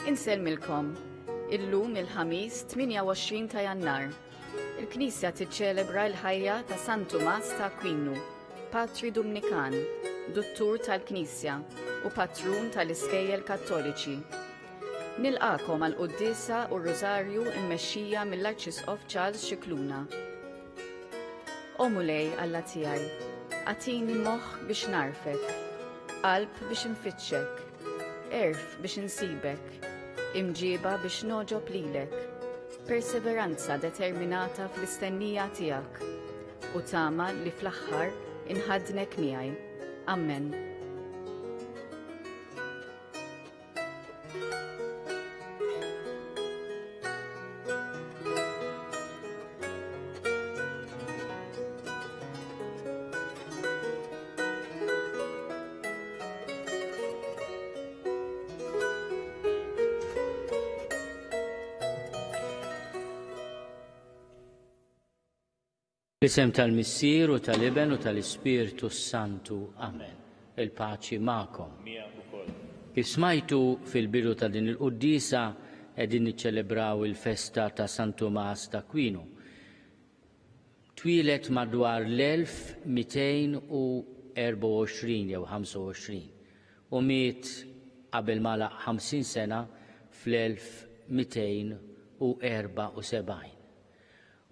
Insellmilkom. Illum il-Ħamis 28 ta' Jannar. Il-Knisja tiċċelebra l-ħajja ta' San Tumas ta' Aquinu, Patri Dumnikan, Duttur tal-Knisja u Patrun tal-Iskejjel Kattoliċi. Nilqagħkom għall-Quddiesa u r-Rużarju mmexxija mill-Arċisqof Charles Scicluna. O Mulej Alla tiegħi, agħtini moħħ biex nagħrfek, qalb biex infittxek, għerf biex insibek, imġieba biex nogħġob lilek, perseveranza determinata fl-istennija tiegħek, u tama li fl-aħħar inħaddnek miegħi. Ammen. Fl-isem tal-Missier u tal-Iben u tal-Ispirtu s-Santu. Amen. Il-paċi magħkom. Kif smajtu fil-bidu ta' din il-quddiesa qegħdin niċċelebraw il-festa ta' San Tumas ta' Aquino. Twieled madwar l-1224 jew 25 u miet qabel m'għalaq 50 sena fl-1274.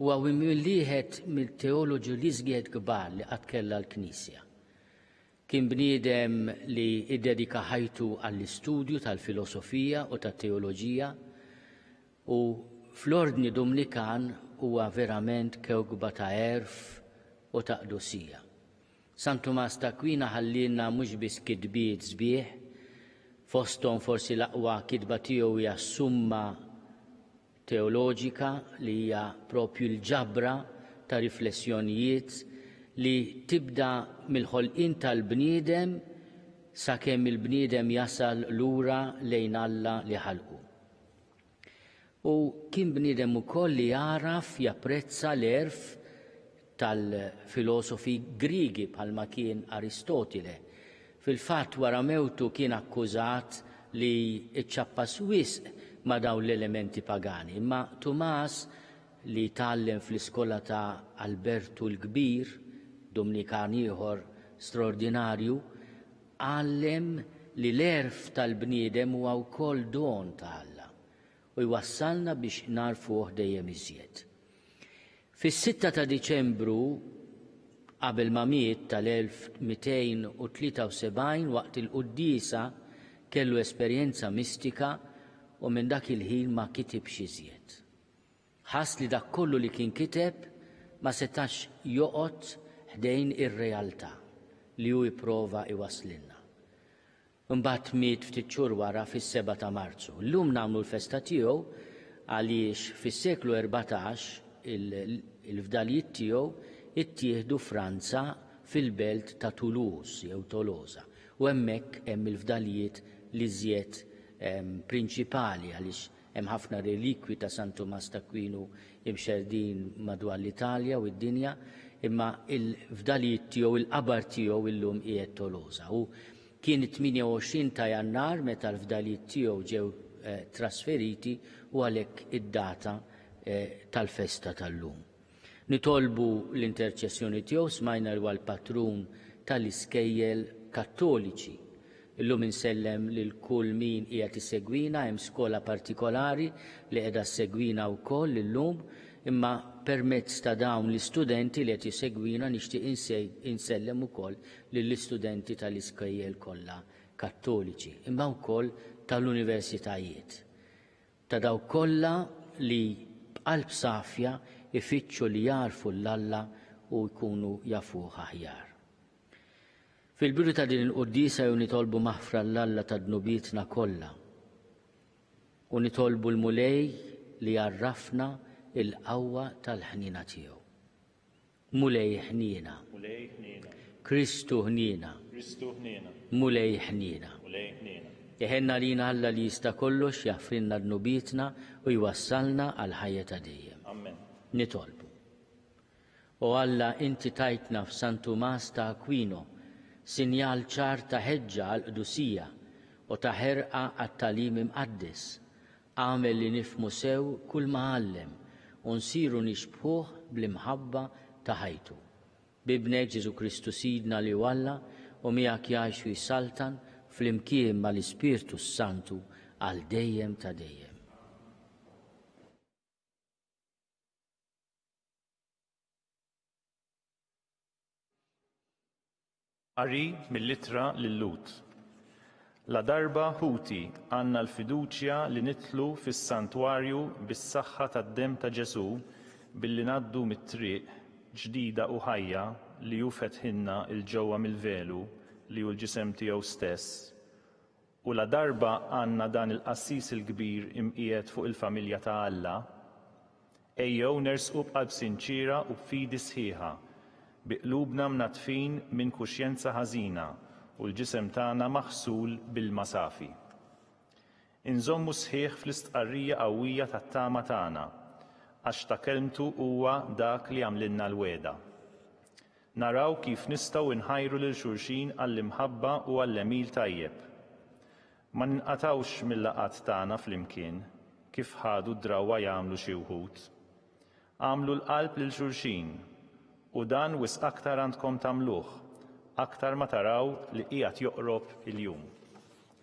Huwa wieħed mill-teoloġi l-iżjed kbar li qatt kellha l-Knisja. Kien bniedem li ddedika ħajtu għall-istudju tal-filosofija u tat-teoloġija u fl-Ordni Dumnikan huwa verament kewkba ta' għerf u ta' qdusija. San Tumas t'Akwina ħallielna mhux biss kitbiet sbieħ, fosthom forsi l-aqwa kitba tiegħu hija s-Summa teoloġika li hija proprju l-ġabra ta' riflessjonijiet li tibda mill-ħolqien tal-bniedem sakemm il-bniedem jasal lura lejn Alla li ħalqu. U kien bniedem ukoll li għaraf japprezza l-għerf tal-filosofi Griegi bħalma kien Aristotile. Fil-fatt wara mewtu kien akkużat li ċċappas wisq ma' dawn l-elementi pagani. Imma Tumas, li tgħallem fl-iskola ta' Albertu l-Kbir, Dumnikan ieħor straordinarju, għallem li l-għerf tal-bniedem huwa wkoll don ta' Alla u jwassalna biex nagħrfuh dejjem iżjed. Fis-sitta ta' Diċembru, qabel ma miet tal-1273 waqt il-quddiesa kellu esperjenza mistika u minn dak il-ħin ma kitibx iżjed. Ħass li dak kollu li kien kiteb ma setax joqgħod ħdejn ir-realtà li hu ipprova iwasslilna. Imbagħad miet ftit xhur wara fis-sebgħa ta' Marzu. Illum nagħmlu l-festa tiegħu għaliex fis-seklu 14 il-fdalijiet tiegħu ittieħdu Franza fil-belt ta' Toulouse jew Tolosa u hemmhekk hemm il-fdalijiet l-iżjed prinċipali għaliex Hemm ħafna relikwi ta' San Tumas t'Akwinu imxerrdin madwar l-Italja u d-dinja, imma l-fdalijiet tiegħu, il-qabar tiegħu illum qiegħed Tolosa. U kien it-28 ta' Jannar meta l-fdalijiet tiegħu ġew trasferiti u għalhekk id-data tal-festa tal-lum. Nitolbu l-interċessjoni tiegħu, smajna li huwa l-patrun tal-iskejjel Kattoliċi. Illum insellem lil kull min qiegħed isegwina, hemm skola partikolari li qiegħda ssegwina wkoll illum, imma permezz ta' dawn l-istudenti li qed isegwina nixtieq insellem ukoll lill-istudenti tal-iskejjel kollha Kattoliċi, imma wkoll tal-universitajiet. Ta' dawk kollha li b'qalb safja jfittxu li jagħrfu 'l Alla u jkunu jafuh aħjar. Fil-bidu ta' din il-quddiesa jew nitolbu maħfra 'l Alla ta' dnubietna kollha u nitolbu l-Mulej li jgħarrafna l-qawwa tal-ħniena tiegħu. Mulej ħniena. Mulej ħniena. Kristu ħniena. Kristu ħniena. Mulej ħniena. Mulej ħniena. Iħenn għalina Alla li jista' kollox jaħfrilna dnubietna u jwassalna għall-ħajja ta' dejjem. Amen. Nitolbu. O Alla, inti tajtna f'San Tumas ta' Aquino sinjal ċar ta' ħeġġa għall-qdusija u ta' ħerqa għat-tagħlim imqaddes. Agħmel li nifhmu sew kull ma għallem u nsiru nixbħuh bl-imħabba ta' ħajtu. B'Ibnek Ġesù Kristu Sidna li hu Alla u miegħek jgħix u jsaltan flimkien mal-Ispirtu s-Santu għal dejjem ta' dejjem. Qari mill-Ittra lil-Lhud. Ladarba, ħuti, għandna l-fiduċja li nidħlu fis-santwarju bis-saħħa tad-demm ta' Ġesù billi ngħaddu mit-triq ġdida u ħajja li hu fetħilna 'l ġewwa mill-velu li hu l-ġisem tiegħu stess, u ladarba għandna dan il-Qassis il-Kbir imqiegħed fuq il-familja ta' Alla, ejjew nersqu b'qalb sinċiera u b'fidi sħiħa, bi qlubna mnaddfin minn kuxjenza ħażina u l-ġisem tagħna maħsul b'ilma safi. Inżommu sħiħ fl-istqarrija qawwija tat-tama tagħna, għax ta' kelmtu huwa dak li għamlilna l-wegħda. Naraw kif nistgħu nħajru lil xulxin għall-imħabba u għall-għemil tajjeb. Ma ninqatgħux mil-laqgħat tagħna flimkien, kif ħadu d-drawwa jagħmlu xi wħud. Agħmlu l-qalb lil xulxin, u dan wisq aktar għandkom tagħmluh, aktar ma taraw li qiegħed joqrob il-jum.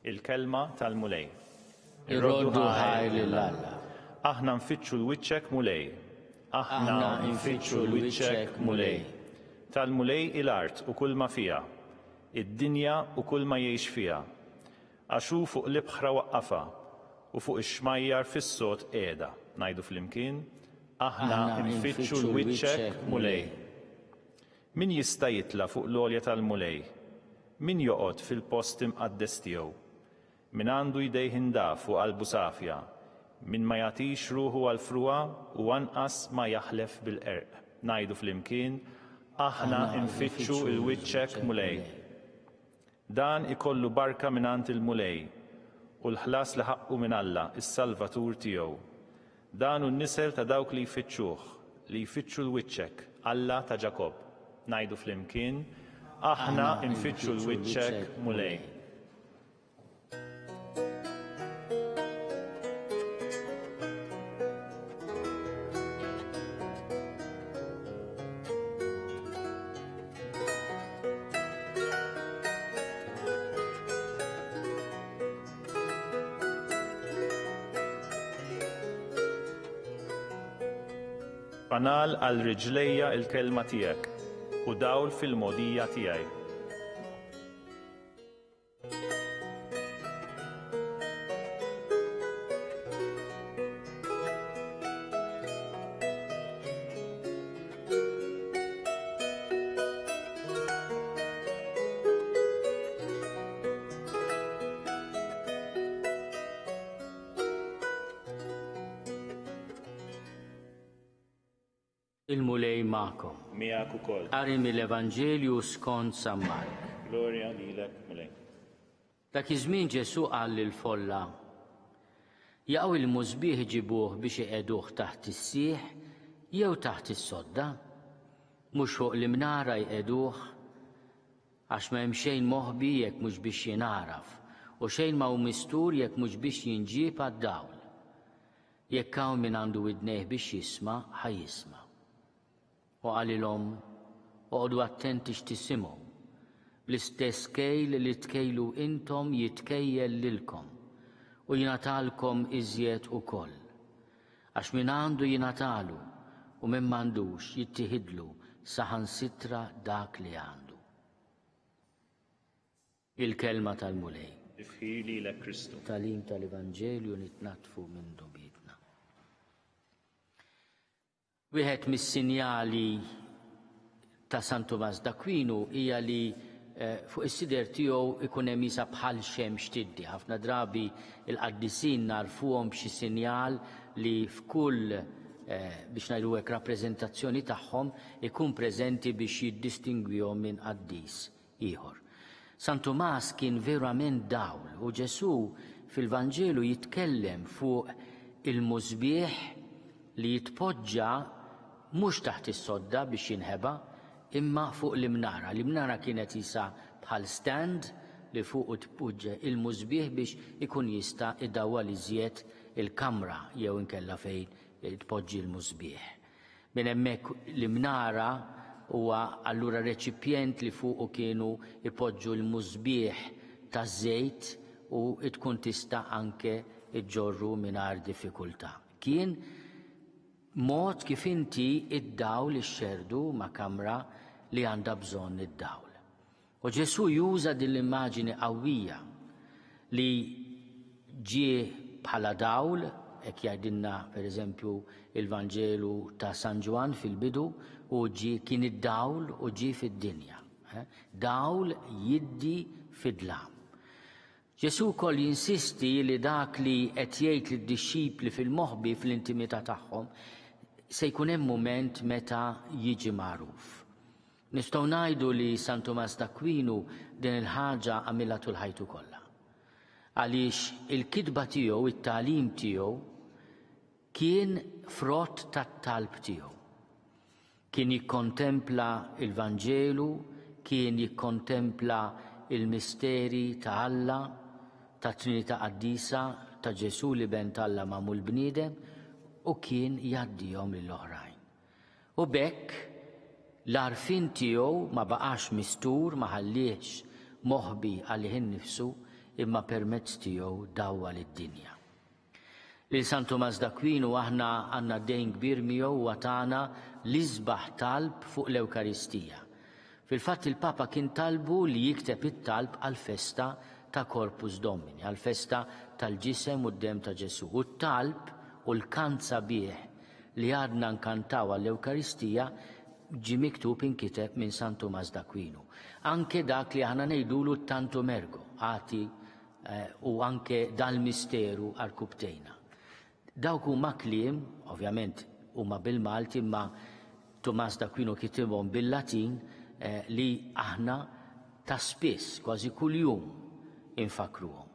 Il-Kelma tal-Mulej. Irroddu ħajr lil Alla. Aħna nfittxu l-wiċċek Mulej. Aħna nfittxu l-wiċċek Mulej. Tal-Mulej hi l-art u kulma fiha, id-dinja u kulma jgħix fiha. Għax hu fuq l-ibħra waqqafha, u fuq ix-xmajjar fis-sod qiegħda. Ngħidu flimkien, Aħna nfittxu l-wiċċek Mulej. Min jista' jitla' fuq l-għolja tal-Mulej? Min joqgħod fil-post imqaddes tiegħu? Min għandu jdejh indaf u qalbu safja, min ma jagħtix ruħu għall-frugħa u anqas ma jaħlef bil-qerq. Ngħidu flimkien, Aħna nfittxu l-wiċċek, Mulej. Dan ikollu barka mingħand il-Mulej, u l-ħlas li ħaqqu minn Alla, is-Salvatur tiegħu. Dan hu n-nisel ta' dawk li jfittxuh, li jfittxu 'l wiċċek, Alla ta' Ġakobb. Ngħidu flimkien, Aħna nfittxu 'l wiċċek, Mulej. Fanal għal riġlejja il-kelma tiegħek u dawl fil-mogħdija tiegħi. Il-Mulej magħkom. Miegħek ukoll. Qari mill-Evanġelju skont San Mark. Glorja lilek, Mulej. Dak iż-żmien Ġesù qal lill-folla, Jaqgħu il-musbieħ iġibuh biex iqegħduh taħt is-sieħ jew taħt is-sodda? Mhux fuq l-imnara jqegħduh? Għax ma hemm xejn moħbi jekk mhux biex jingħaraf, u xejn ma hu mistur jekk mhux biex jinġieb għad-dawl. Jekk hawn min għandu widnejh biex jisma', ħa jisma'. U qalilhom, Oqogħdu attenti x'tisimgħu. Bl-istess kejl li tkejlu intom jitkejjel lilkom, u jingħatalkom iżjed ukoll. Għax min għandu jingħatalu, u min m'għandux jittiħidlu saħansitra dak li għandu. Il-Kelma tal-Mulej. Tifħir lilek Kristu. Tagħlim tal-Evanġelju nitnaddfu minn dnubietna. Wieħed mis-sinjali ta' San Tumas d'Aquinu hija li eh, fuq is-sider tiegħu ikun hemm isa bħal xemx tiddi. Ħafna drabi il-qaddisin narfuhom b'xi sinjal li f'kull eh, biex ngħidu hekk rappreżentazzjoni tagħhom ikun preżenti biex jiddistingwihom minn qaddis ieħor. San Tumas kien verament dawl u Ġesù fil-Vanġelu jitkellem fuq il-musbieħ li jitpoġġa mhux taħt is-sodda biex jinħeba imma fuq l-imnara. L-imnara kienet qisha bħal stand li fuqu tpoġġa il-musbieħ biex ikun jista' idawwal iżjed. il-kamra jew inkella fejn tpoġġi l-musbieħ. Minn hemmhekk l-imnara huwa allura reċipjent li fuqu kienu jpoġġu l-musbieħ taż-żejt u tkun tista' anke ġġorru mingħajr diffikultà. Kien mod kif inti id-dawl ixxerrdu ma' kamra li għandha bżonn id-dawl. U Ġesù juża din l-immaġini qawwija li ġie bħala dawl, hekk jgħidilna pereżempju il-Vanġelu ta' San Ġwann fil-bidu, u ġie kien id-dawl u ġie fid-dinja. Eh? Dawl jiddi fid-dlam. Ġesù wkoll jinsisti li dak li qed jgħid lid-dixxipli fil-moħbi fl-intimità tagħhom se jkun hemm mument meta jiġi magħruf. Nistgħu ngħidu li San Tumas d'Akwinu din il-ħaġa għamilha tul ħajtu kollha. Għaliex il-kitba tiegħu, it-tagħlim tiegħu kien frott tat-talb tiegħu. Kien jikkontempla il-Vanġelu, kien jikkontempla il-misteri ta' Alla, ta' Trinità Qaddisa, ta' Ġesù l-Iben t'Alla magħmul bniedem u kien jgħaddihom lill-oħrajn. U b'hekk l-għarfien tiegħu ma baqax mistur, ma ħalliehx moħbi għalih innifsu, imma permezz tiegħu dawwal id-dinja. Lil San Tumas d'Akwinu aħna għandna dejn kbir miegħu huwa tana l-isbaħ talb fuq l-Ewkaristija. Fil-fatt il-Papa kien talbu li jikteb it-talb għall-festa ta' Corpus Domini, għall-festa tal-ġisem u d-demm ta' Ġesù. U t-talb u l-kant sabiħ li għadna nkantaw għall-Ewkaristija ġie miktub inkiteb minn San Tumas d'Akwinu. Anke dak li aħna ngħidulu t-Tantum Ergo, agħti eh, u anke dal-misteru arkubtejna. Dawk huma kliem, ovvjament huma bil-Malti imma Tumas d'Akwinu kitibhom bil-Latin eh, li aħna ta' spiss, kważi kuljum, infakruhom.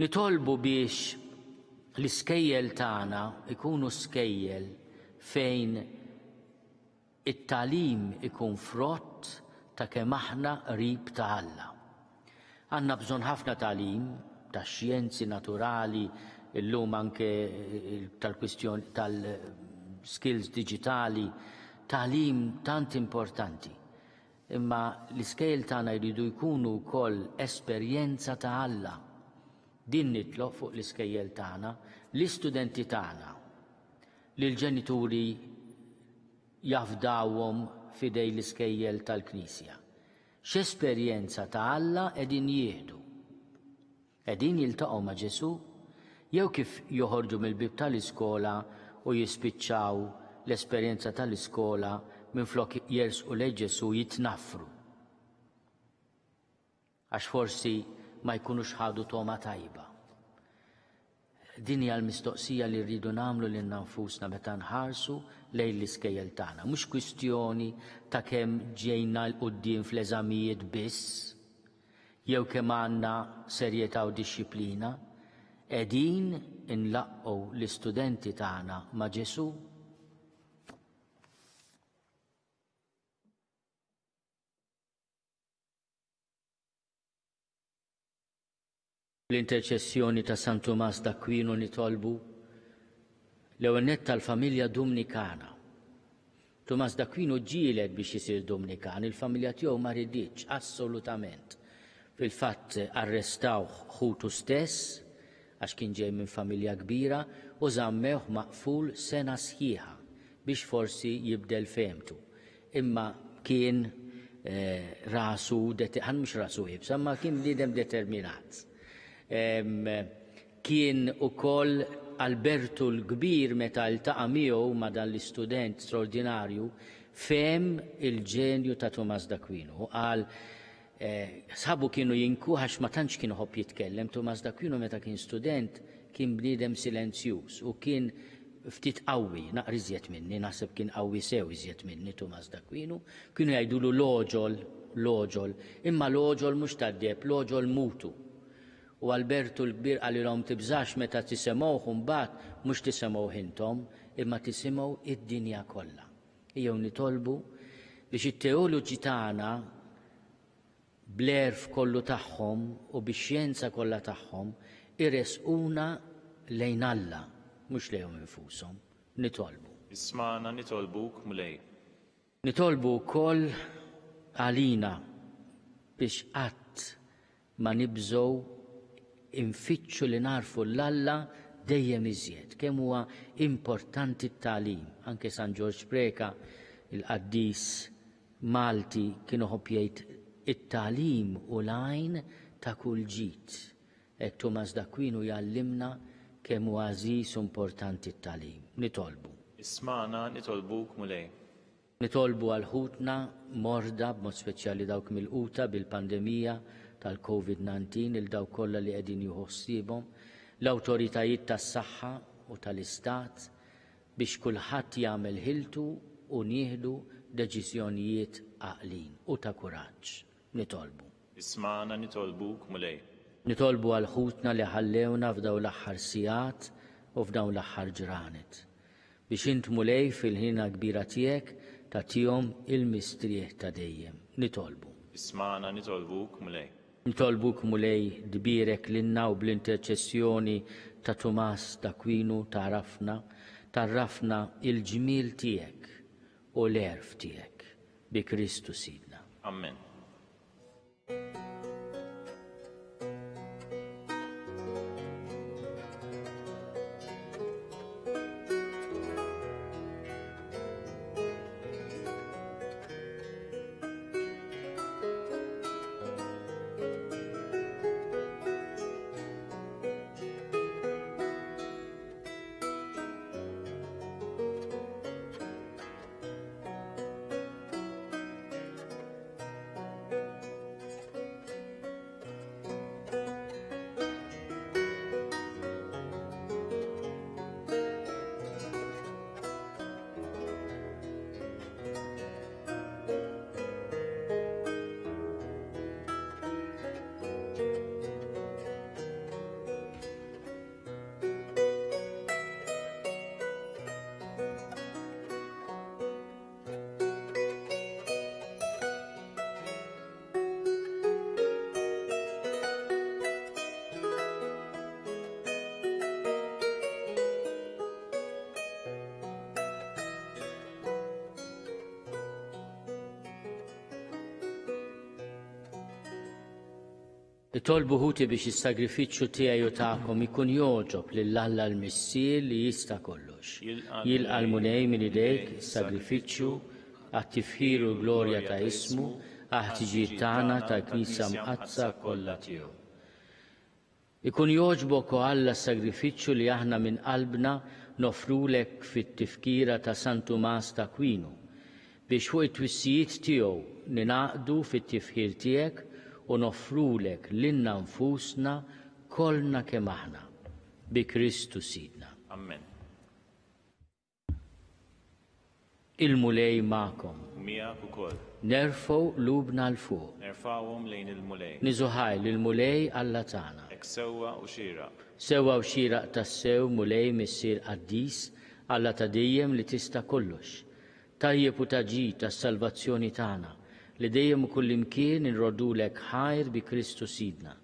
Nitolbu biex l-iskejjel tagħna jkunu skejjel fejn it-tagħlim ikun frott ta' kemm aħna qrib ta' Alla. Għandna bżonn ħafna tagħlim ta' xjenzi naturali, illum anke tal-kwistjoni tal-skills diġitali, tagħlim tant importanti. Imma l-iskejjel tagħna jridu jkunu wkoll esperjenza ta' Alla. Din nitlob fuq l-iskejjel tagħna, l-istudenti tagħna, li l-ġenituri jafdawhom f'idej l-iskejjel tal-Knisja. X'esperjenza ta' Alla qegħdin jieħdu? Qegħdin jiltaqgħu ma' Ġesù? Jew kif joħorġu mill-bieb tal-iskola u jispiċċaw l-esperjenza tal-iskola minflok jersqu lejn Ġesù jitnaffru? Għax forsi ma jkunux ħadu togħma tajba. Din hija l-mistoqsija li rridu nagħmlu lilna nfusna meta nħarsu lejn l-iskejjel tagħna. Mhux kwistjoni ta' kemm ġejna 'l quddiem fl-eżamijiet biss, jew kemm għandna serjetà u dixxiplina, qegħdin inlaqqgħu l-istudenti tagħna ma' Ġesù? Bl-interċessjoni ta' San Tumas d'Akwinu nitolbu l-ewwel nett tal-familja Dumnikana. Tumas d'Akwinu ġġieled biex isir Dumnikan, il-familja tiegħu ma riditx assolutament. Fil-fatt arrestawh ħutu stess għax kien ġej minn familja kbira u żammewh maqful sena sħiħa biex forsi jibdel fehmtu. Imma kien rasu, ħan mhux rasu iebsa, imma kien bniedem determinat. Kien ukoll Albertu l-Kbir meta ltaqa' miegħu ma' dan l-istudent straordinarju, fehem il-ġenju ta' Tumas d'Akwinu. Qal Sħabu kienu jinkuh għax ma tantx kien iħobb jitkellem. Tumas d'Akwinu meta kien student kien bniedem silenzjuż u kien ftit qawwi, naqra iżjed minni, naħseb kien qawwi sew iżjed minni Tumas d'Akwinu. Kienu jgħidulu l-għoġol, l-għoġol, imma l-għoġol mhux tad-deheb, l-għoġol mutu. U Albertu l-Kbir qalilhom tibżax meta tisemgħuh imbagħad mhux tisemgħuh intom, imma tisimgħu id-dinja kollha. Ejjew nitolbu biex it-teoloġi tagħna bl-għerf kollu tagħhom u bix-xjenza kollha tagħhom iressquna lejn Alla, mhux lejhom infushom. Nitolbu. Ismagħna nitolbuk, Mulej. Nitolbu wkoll għalina biex qatt ma nibżgħu infittxu li nagħrfu 'l Alla dejjem iżjed. Kemm huwa importanti t-tagħlim. Anke San Ġorġ Preca, il-qaddis Malti, kien iħobb jgħid it-tagħlim hu l-għajn ta' kull ġid. Hekk Tumas d'Akwinu jgħallimna kemm hu għażiż u importanti t-tagħlim. Nitolbu. Ismagħna nitolbuk, Mulej. Nitolbu għal ħutna morda, b'mod speċjali dawk milquta bil-pandemija tal-Covid 19, lil dawk kollha li qegħdin jieħu ħsiebhom, l-awtoritajiet tas-saħħa u tal-istat biex kulħadd jagħmel ħiltu u nieħdu deċiżjonijiet għaqlin u ta' kuraġġ. Nitolbu. Ismagħna nitolbuk, Mulej. Nitolbu għal ħutna li ħallewna f'dawn l-aħħar sigħat u f'dawn l-aħħar ġranet. Biex int Mulej fil-ħniena kbira tiegħek tagħtihom il-mistrieħ ta' dejjem. Nitolbu. Ismagħna nitolbuk, Mulej. Nitolbuk Mulej tbierek lilna u bl-interċessjoni ta' Tumas d'Akwinu tagħrafna, tgħarrafna il-ġmiel tiegħek u l-għerf tiegħek. Bi Kristu Sidna. Amen. Itolbu ħuti biex is-sagrifiċċju tiegħi u tagħkom ikun jogħġob lil Alla l-Missier li jista' kollox. Jilqa' l-Mulej minn idejk is-sagrifiċċju għat-tifħir u l-glorja ta' ismu, għall-ħtiġijiet tagħna tal-Knisja Mqaddsa kollha tiegħu. Ikun jogħġbok, o Alla, s-sagrifiċċju li aħna minn qalbna noffrulek fit-tifkira ta' San Tumas t'Akwinu, biex fuq it-twissijiet tiegħu ningħaqdu fit-tifħir tiegħek u noffrulek lilna nfusna kollna kemm aħna. Bi Kristu Sidna. Ammen. Il-Mulej magħkom. U miegħek ukoll. Nerfgħu qlubna 'l fuq. Nerfgħuhom lejn il-Mulej. Niżu ħajr lill-Mulej Alla tagħna. Hekk sewwa u xieraq. Sewwa u xieraq tassew, Mulej, Missier qaddis, Alla ta' dejjem li tista' kollox. Tajjeb u ta' ġid għas-salvazzjoni tagħna, li dejjem u kullimkien inroddulek ħajr bi Kristu Sidna.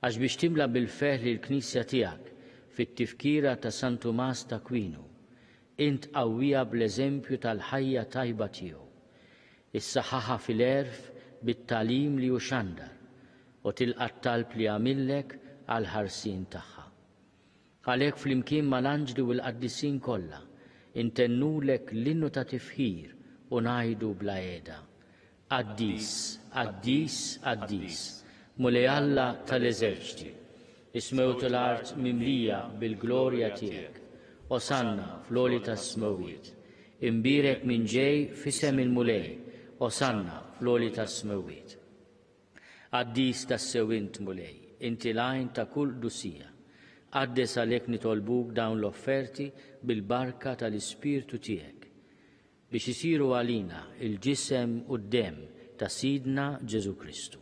Għax biex timla bil-ferħ lill-Knisja tiegħek fit-tifkira ta' San Tumas t'Akwinu, int qawwiha bl-eżempju tal-ħajja tajba tiegħu. Issaħħaħha fil-għerf bit-tagħlim li hu xandar, u tilqa' t-talb li għamillek għall-ħarsien tagħha. Għalhekk flimkien mal-anġli u l-qaddisin kollha, intennulek l-innu ta' tifħir u ngħidu bla heda, Qaddis, qaddis, qaddis, Mulej Alla tal-eżerċti, is-smewwiet u l-art mimlija bil-glorja tiegħek. Osanna fl-għoli tas-smewwiet. Imbierek min ġej f'isem il-Mulej, Osanna fl-għoli tas-smewwiet. Qaddis tassew int, Mulej, inti l-għajn ta' kull qdusija. Qaddes għalhekk nitolbuk dawn l-offerti bil-barka tal-Ispirtu tiegħek, biex isiru għalina l-ġisem u d-demm ta' Sidna Ġesù Kristu,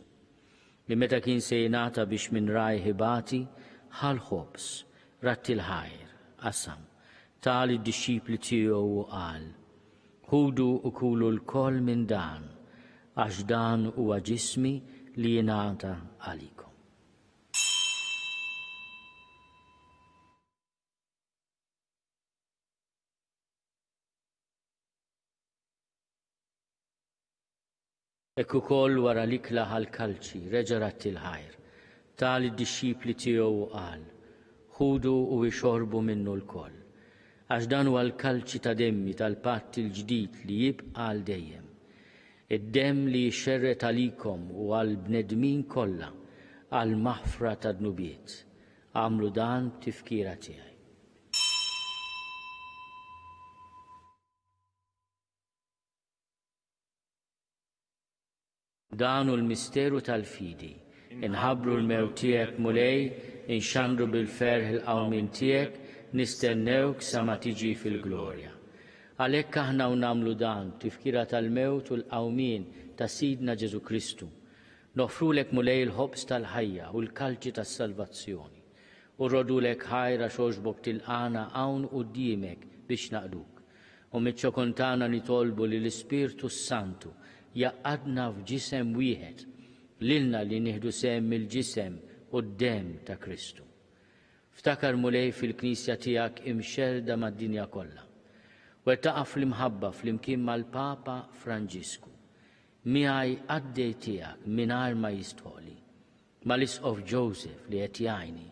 li meta kien se jingħata biex minn rajh ibati, ħa l-ħobż, radd il-ħajr, qasam, ta lid-dixxipli tiegħu u qal, Ħudu u kulu lkoll minn dan, għax dan huwa ġismi li jingħata għalikom. Hekk ukoll wara l-ikla ħa l-kalċi, reġa' radd il-ħajr, ta lid-dixxipli tiegħu u qal, Ħudu u ixorbu minnu lkoll, għax dan huwa l-kalċi ta' demmi tal-patt il-ġdid li jibqa' għal dejjem. Id-demm li jixxerred għalikom u għall-bnedmin kollha għall-maħfra tad-dnubiet. Agħmlu dan b'tifkira tiegħi. Dan hu l-misteru tal-fidi. Inħabbru l-mewt tiegħek, Mulej, inxandru bil-ferħ il-qawmien tiegħek, nistennewk sa ma tiġi fil-glorja. Għalhekk aħna u nagħmlu dan, b'tifkira tal-mewt u l-qawmien ta' Sidna Ġesù Kristu, noffrulek, Mulej, il-ħobż tal-ħajja u l-kalċi tas-salvazzjoni, u rrodulek ħajr għax għoġbok tilqagħna hawn quddiemek biex naqduk. U miċ-ċokon tagħna nitolbu li l-Ispirtu s-Santu jgħaqqadna f'ġisem wieħed, lilna li nieħdu sehem mill-ġisem u d-demm ta' Kristu. Ftakar, Mulej, fil-Knisja tiegħek imxerrda mad-dinja kollha. Wettaqha fl-imħabba flimkien mal-Papa Franġisku, miegħi qaddej tiegħek mingħajr ma jistħoqli, mal-Isqof Joseph li qed jgħinni,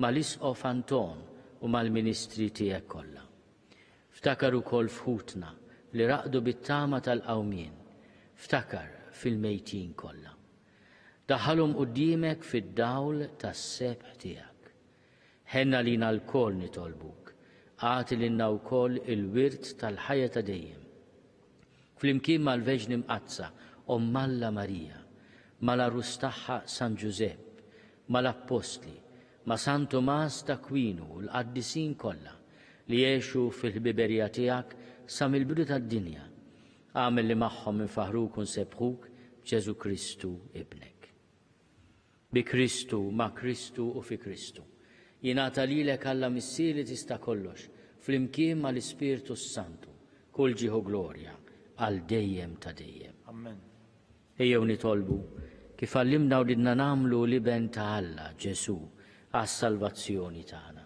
mal-Isqof Anton u mal-ministri tiegħek kollha. Ftakar ukoll f'ħutna li raqdu bit-tama tal-qawmien. Ftakar fil-mejtin kollha. Daħħalhom quddiemek fid-dawl tas-sebħ tiegħek. Ħenn għalina lkoll nitolbuk, agħti lilna wkoll il-wirt tal-ħajja ta' dejjem. Flimkien mal-Verġni Mqaddsa, Omm Alla Marija, mal-għarus tagħha San Ġużepp, mal-Appostli, ma' San Tumas t'Akwinu u l-qaddisin kollha li għexu fil-ħbiberija tiegħek sa mill-bidu tad-dinja, agħmel li magħhom infaħħruk u nsebbħuk b'Ġesù Kristu Ibnek. Bi Kristu, ma' Kristu u fi Kristu. Jingħata lilek Alla Missier li tista' kollox, flimkien mal-Ispirtu s-Santu, kull ġieħ u glorja, għal dejjem ta' dejjem. Amen. Ejjew nitolbu, kif għallimna wliedna nagħmlu l-Iben ta' Alla, Ġesù, għas-salvazzjoni tagħna.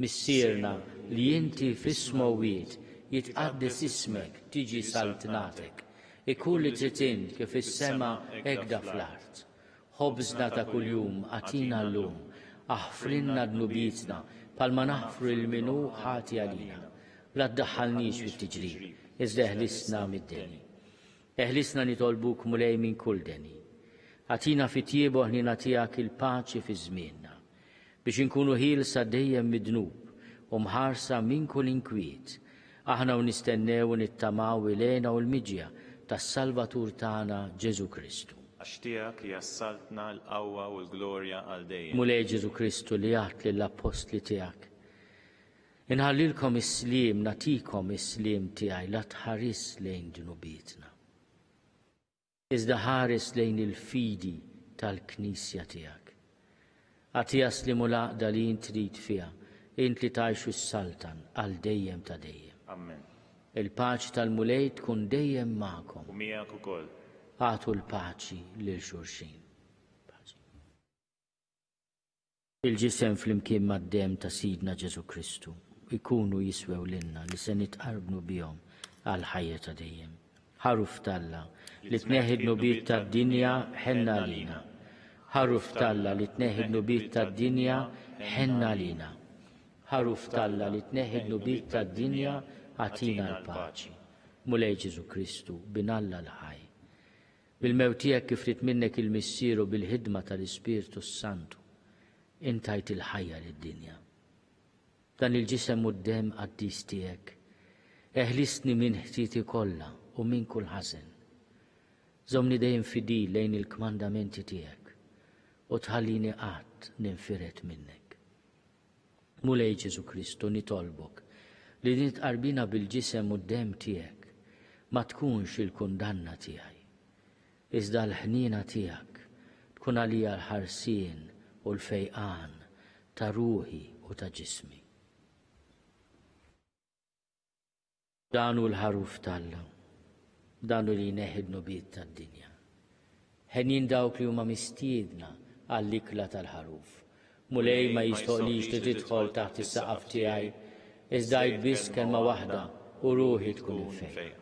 Missierna li inti fis-smewwiet, jitqaddes ismek, tiġi saltnatek. Ikun li trid int kif fis-sema hekk fl-art. Ħobżna ta' kuljum agħtina llum. Aħfrilna dnubietna, bħalma naħfru lil min hu ħati għalina. La ddaħħalniex fit-tiġrib, iżda eħlisna mid-deni. Eħlisna nitolbuk Mulej minn kull deni. Agħtina fit-tjieba u ħniena tiegħek il-paċi fi żmienna, biex inkunu ħielsa dejjem mid-dnub u mħarsa minn kull inkwiet, aħna u nistennew u nittamaw il-hena u l-miġja tas-Salvatur tagħna Ġesù Kristu. Għax tiegħek hija s-saltna, l-qawwa u l-glorja għal dejjem. Mulej Ġesù Kristu li għedt lill-appostli tiegħek, Inħallilkom is-sliem, nagħtikom is-sliem tiegħi, la tħarisx lejn dnubietna, iżda ħares lejn il-fidi tal-Knisja tiegħek. Agħtiha s-sliem u l-għaqda li int trid fiha, int li tgħix u ssaltan għal dejjem ta' dejjem. Amen. Il-paċi tal-Mulej tkun dejjem magħkom. U miegħek ukoll. Agħtu l-paċi lil xulxin. Paċi. Il-ġisem flimkien mad-demm ta' Sidna Ġesù Kristu jkunu jiswew lilna li se nitqarbnu bihom għall-ħajja ta' dejjem. Ħaruf t'Alla, li tneħħi d-dnubiet tad-dinja, ħenn għalina. Ħaruf t'Alla, li tneħħi d-dnubiet tad-dinja, ħenn għalina. Ħaruf t'Alla, li tneħħi d-dnubiet tad-dinja, agħtina l-paċi. Mulej Ġesù Kristu, Bin Alla l-ħaj. Bil-mewt tiegħek kif ried minnek il-Missier u bil-ħidma tal-Ispirtu s-Santu, int tajt il-ħajja lid-dinja. Dan il-ġisem u d-demm qaddis tiegħek, eħlisni minn ħtieti kollha u minn kull ħażen. Żommni dejjem fidil lejn il-kmandamenti tiegħek u tħallini qatt ninfired minnek. Mulej Ġesù Kristu, nitolbok li din it-tqarbina bil-ġisem u d-demm tiegħek ma tkunx il-kundanna tiegħi, iżda l-ħniena tiegħek tkun għalija l-ħarsien u l-fejqan ta' ruħi u ta' ġismi. Dan hu l-Ħaruf t'Alla, dan hu li jneħħi d-dnubiet tad-dinja. Henjin dawk li huma mistiedna għall-ikla tal-Ħaruf. Mulej, ma jistħoqlix li tidħol taħt is-saqaf tiegħi, iżda għid biss kelma waħda u ruħi tkun imfejqa.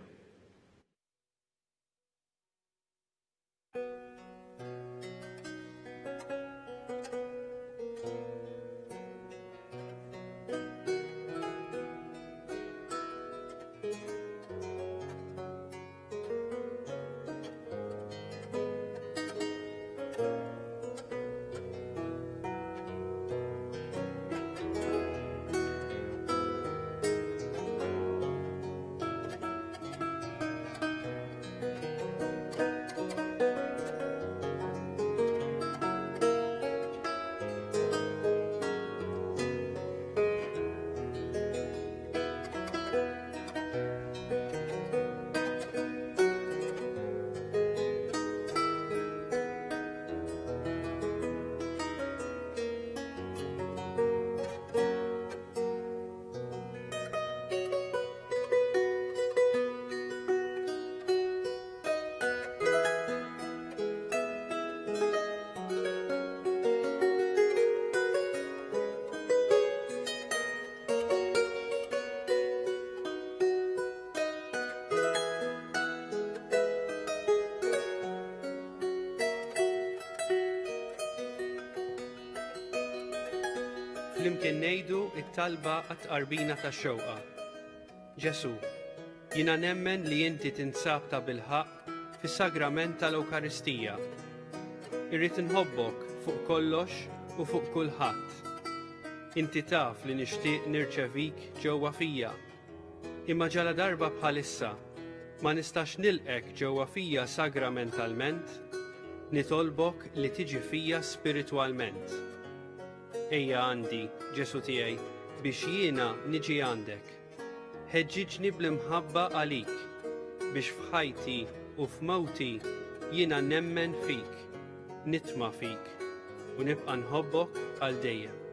Flimkien ngħidu t-talba għat-tqarbina tax-xewqa. Ġesù, jiena nemmen li inti tinsab tabilħaqq fis-sagrament tal-Ewkaristija. Irrid inħobbok fuq kollox u fuq kulħadd. Inti taf li nixtieq nirċevik ġewwa fija. Imma ġaladarba bħalissa ma nistax nilqgħek ġewwa fija sagramentalment, nitolbok li tiġi fija spiritwalment. Ejja għandi, Ġesù tiegħi, biex jiena niġi għandek. Ħeġġiġni bl-imħabba għalik, biex f'ħajti u f'mewti jiena nemmen fik, nitma' fik, u nibqa' nħobbok għal dejjem.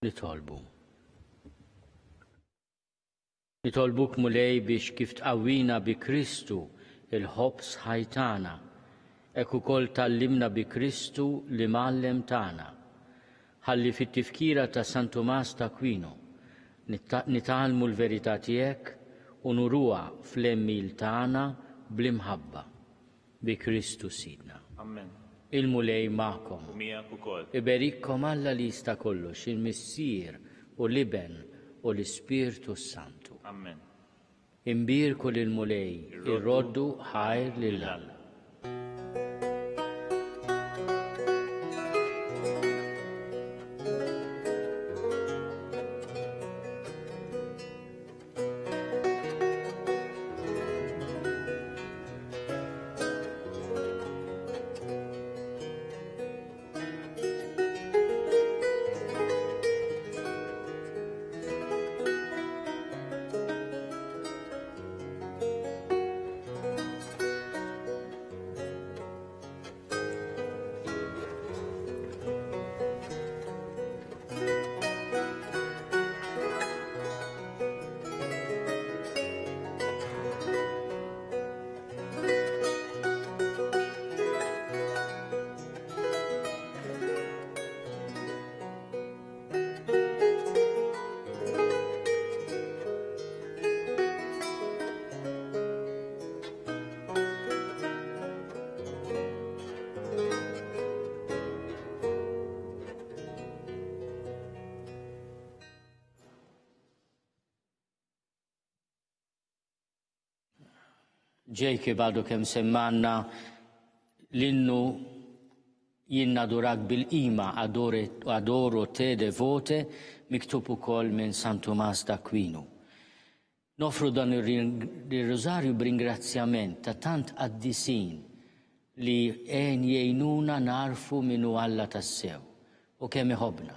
Nitolbu. Nitolbuk Mulej biex kif tqawwina bi Kristu il-ħobż ħaj tagħna, hekk ukoll tgħallimna bi Kristu l-Imgħallem tagħna. Ħalli fit-tifkira ta' San Tumas t'Aquino nitgħallmu l-verità tiegħek u nuruha fl-għemil tagħna bl-imħabba. Bi Kristu Sidna. Amen. Il-Mulej magħkom. U miegħek ukoll. Iberikkom Alla li jista' kollox, il-Missier u l-Iben u l-Ispirtu s-Santu. Amen. Imbierku lill-Mulej, irroddu ħajr lil Alla. Jacob għadu kemm semmanna l-innu. Jien nadurak bil-qima, adore, adoro te devote, miktub ukoll minn San Tumas d'Aquinu. Noffru dan ir-Rużarju b'ringrazzjament ta' tant qaddisin li għen jgħinuna nagħrfu min hu Alla tassew u kemm iħobbna.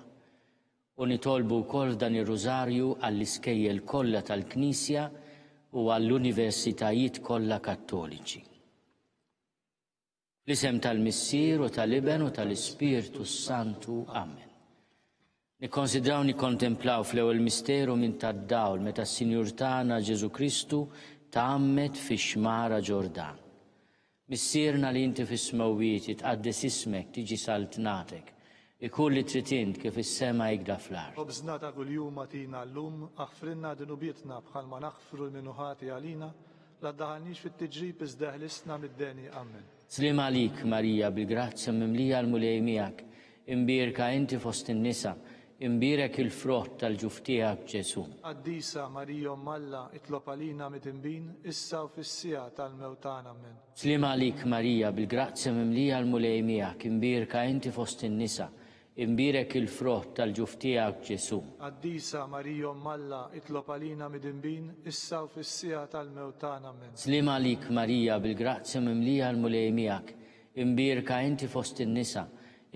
U nitolbu wkoll f'dan ir-Rużarju għall-iskejjel kollha tal-Knisja u għall-universitajiet kollha Kattoliċi. Fl-isem tal-Missier u tal-Iben u tal-Ispirtu s-Santu. Amen. Nikkonsidraw nikkontemplaw fl-ewwel misteru minn tad-dawl meta s-Sinjur tagħna Ġesu Kristu tgħammed fix-xmara Ġordan. Missierna li inti fis-smewwiet jitqaddes ismek, tiġi saltnatek. Ikun li trid int kif is-sema ikda fl-art. Ħobżna ta' kuljum agħtina llum, aħfrilna dnubietna bħalma naħfru 'l min hu ħati għalina, La ddaħħalniex fit-tiġrib iżda eħlisna mid-deni. Ammen. Sliem għalik, Marija, bil-grazzja mimlija l-Mulej miegħek, imbierka inti fost in-nisa, imbierek il-frott tal-ġuf tiegħek, Ġesù. Qaddisa Marija Omm Alla, itlob għalina midinbin, issa u fis-siegħa tal-mewt tagħna. Ammen. Sliem għalik, Marija, bil-grazzja mimlija l-Mulej miegħek, imbierka inti fost in-nisa, Imbierek il-frott tal-ġuf tiegħek, Ġesù. Qaddisa Marija Omm Alla, itlob għalina midinbin, issa u fis-siegħa tal-mewt tagħna. Ammen. Sliem għalik Marija, bil-grazzja mimlija l-Mulej miegħek, imbierka inti fost in-nisa,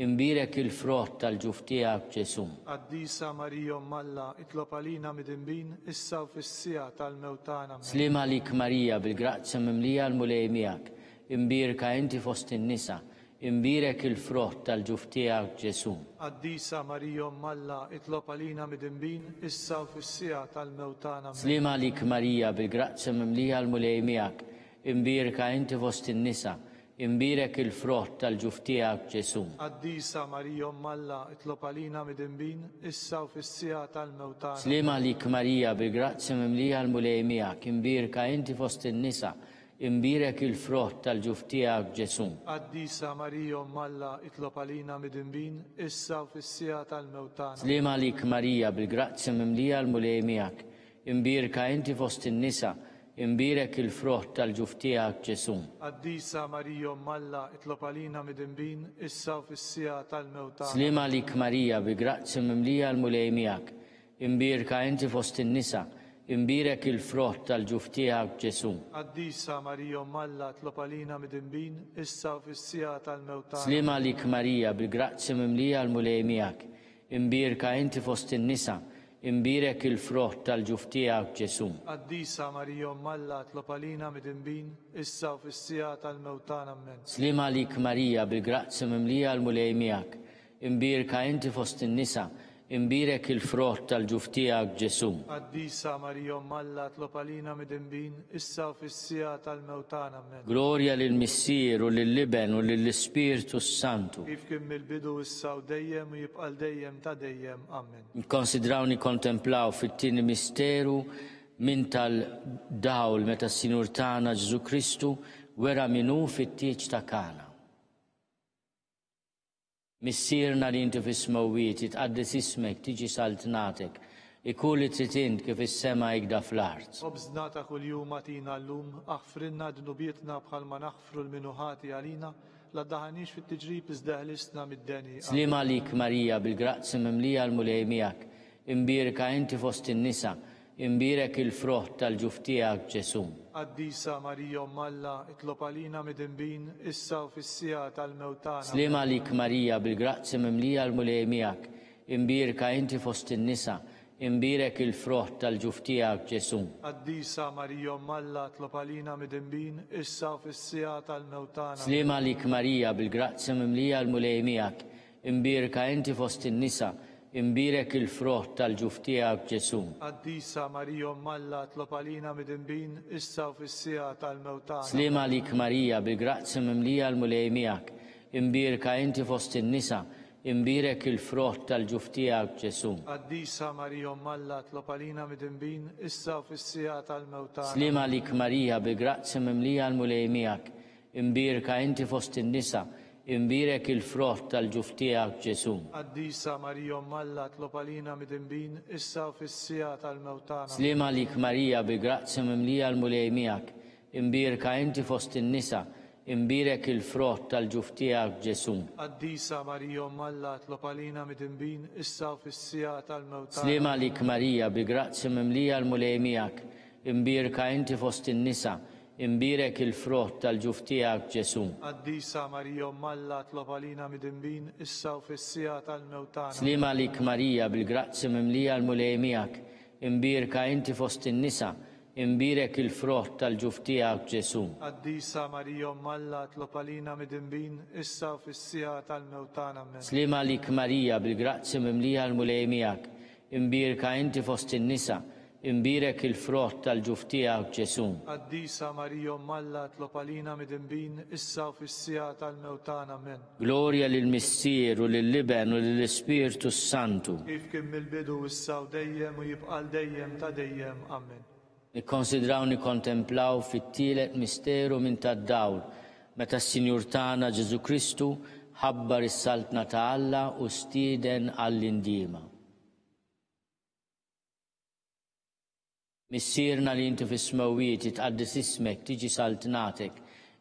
imbierek il-frott tal-ġuf tiegħek, Ġesù. Qaddisa Marija Omm Alla, itlob għalina midinbin, issa u fis-siegħa tal-mewt tagħna. Ammen. Sliem għalik Marija, bil-grazzja mimlija l-Mulej miegħek, imbierka inti fost in-nisa, Imbierek il-frott tal-ġuf tiegħek, Ġesù. Qaddisa Marija Omm Alla, itlob għalina midinbin, issa u fis-siegħa tal-mewt tagħna. Ammen. Sliem għalik Marija, bil-grazzja mimlija l-Mulej miegħek, imbierka inti fost in-nisa, imbierek il-frott tal-ġuf tiegħek, Ġesù. Qaddisa Marija Omm Alla, itlob għalina midinbin, issa u fis-siegħa tal-mewt tagħna. Sliem għalik Marija, bil-grazzja mimlija l-Mulej miegħek, imbierka inti fost in-nisa, Imbierek il-frott tal-ġuf tiegħek, Ġesù. Qaddisa Marija Omm Alla, itlob għalina midinbin, issa u fis-siegħa tal-mewt tagħna. Sliem għalik Marija, bil-grazzja mimlija l-Mulej miegħek. Imbierka inti fost in-nisa, imbierek il-frott tal-ġuf tiegħek, Ġesù. Qaddisa Marija Omm Alla, itlob għalina midinbin, issa u fis-siegħa tal-mewt tagħna. Sliem għalik Marija, bi grazzja mimlija l-Mulej miegħek. Imbierka inti fost in-nisa, imbierek il-frott tal-ġuf tiegħek, Ġesù. Qaddisa Marija Omm Alla, itlob għalina midinbin, issa u fis-siegħa tal-mewt tagħna. Sliem għalik Marija, bil-grazzja mimlija l-Mulej miegħek. Imbierka inti fost in-nisa, imbierek il-frott tal-ġuf tiegħek, Ġesù. Qaddisa Marija Omm Alla, itlob għalina midinbin, issa u fis-siegħa tal-mewt tagħna. Ammen. Sliem għalik Marija, bil-grazzja mimlija l-Mulej miegħek. Imbierka inti fost in-nisa, imbierek il-frott tal-ġuf tiegħek, Ġesù. Qaddisa Marija Omm Alla, itlob għalina midinbin, issa u fis-siegħa tal-mewt tagħna. Ammen. Glorja lill-Missier u lill-Iben u lill-Ispirtu s-Santu. Kif kien mill-bidu, issa u dejjem u jibqa' għal dejjem ta' dejjem. Ammen. Nikkonsidraw nikkontemplaw fit-tieni misteru minn tal-dawl meta s-Sinjur tagħna Ġesù Kristu wera min hu fit-tieġ ta' Kana. Missierna li inti fis-smewwiet, jitqaddes ismek, tiġi saltnatek, ikun li trid int kif fis-sema ikda fl-art. Ħobżna ta' kuljum agħtina llum, aħfrilna dnubietna bħalma naħfru 'l min hu ħati għalina, la ddaħħalniex fit-tiġrib iżda eħlisna mid-deni. Ammen. Sliem għalik Marija, bil-grazzja mimlija l-Mulej miegħek, imbierka inti fost in-nisa, Imbierek il-frott tal-ġuf tiegħek, Ġesù. Qaddisa Marija Omm Alla, itlob għalina midinbin, issa u fis-siegħa tal-mewt tagħna. Sliem għalik Marija, bil-grazzja mimlija l-Mulej miegħek, imbierka inti fost in-nisa, imbierek il-frott tal-ġuf tiegħek, Ġesù. Qaddisa Marija Omm Alla, itlob għalina midinbin, issa u fis-siegħa tal-mewt tagħna. Sliem għalik Marija, bil-grazzja mimlija l-Mulej miegħek, Imbierka inti fost in-nisa, imbierek il-frott tal-ġuf tiegħek, Ġesù. Qaddisa Marija Omm Alla, itlob għalina midinbin, issa u fis-siegħa tal-mewt tagħna. Sliem għalik Marija, bil-grazzja mimlija l-Mulej miegħek, imbierka inti fost in-nisa, imbierek il-frott tal-ġuf tiegħek, Ġesù. Qaddisa Marija Omm Alla, itlob għalina midinbin, issa u fis-siegħa tal-mewt tagħna. Sliem għalik Marija, bil-grazzja mimlija l-Mulej miegħek, Imbierka inti fost in-nisa, imbierek il-frott tal-ġuf tiegħek, Ġesù. Qaddisa Marija Omm Alla, itlob għalina midinbin, issa u fis-siegħa tal-mewt tagħna. Sliem għalik Marija, bi grazzja mimlija l-Mulej miegħek, imbierka inti fost in-nisa, Imbierek il-frott tal-ġuf tiegħek, Ġesù. Qaddisa Marija Omm Alla tlob għalina midinbin, issa u fis-siegħa tal-mewt tagħna. Sliem għalik Marija, bi grazzja mimlija l-Mulej miegħek, imbierka inti fost in-nisa, imbierek il-frott tal-ġuf tiegħek, Ġesù. Qaddisa Marija Omm Alla tlob għalina midinbin, issa u fis-siegħa tal-mewt tagħna. Sliem għalik Marija, bil-grazzja mimlija l-Mulej miegħek, imbierka inti fost in-nisa, Imbierek il-frott tal-ġuf tiegħek, Ġesù. Qaddisa Marija Omm Alla tlob għalina midinbin, issa u fis-siegħa tal-mewt tagħna. Ammen. Sliem għalik Marija, bil-grazzja mimlija l-Mulej miegħek, imbierka inti fost in-nisa, imbierek il-frott tal-ġuf tiegħek, Ġesù. Qaddisa Marija Omm Alla tlob għalina midinbin, issa u fis-siegħa tal-mewt tagħna. Ammen. Glorja lill-Missier u lill-Iben u lill-Ispirtu s-Santu. Kif kien mill-bidu, issa u dejjem u jibqa' għal dejjem ta' dejjem. Ammen. Nikkonsidraw nikkontemplaw fit-tielet misteru minn tad-dawl, meta s-Sinjur tagħna Ġesù Kristu ħabbar is-Saltna ta' Alla u stieden għall-indiema. Missierna li inti fis-smewwiet, jitqaddes ismek, tiġi saltnatek,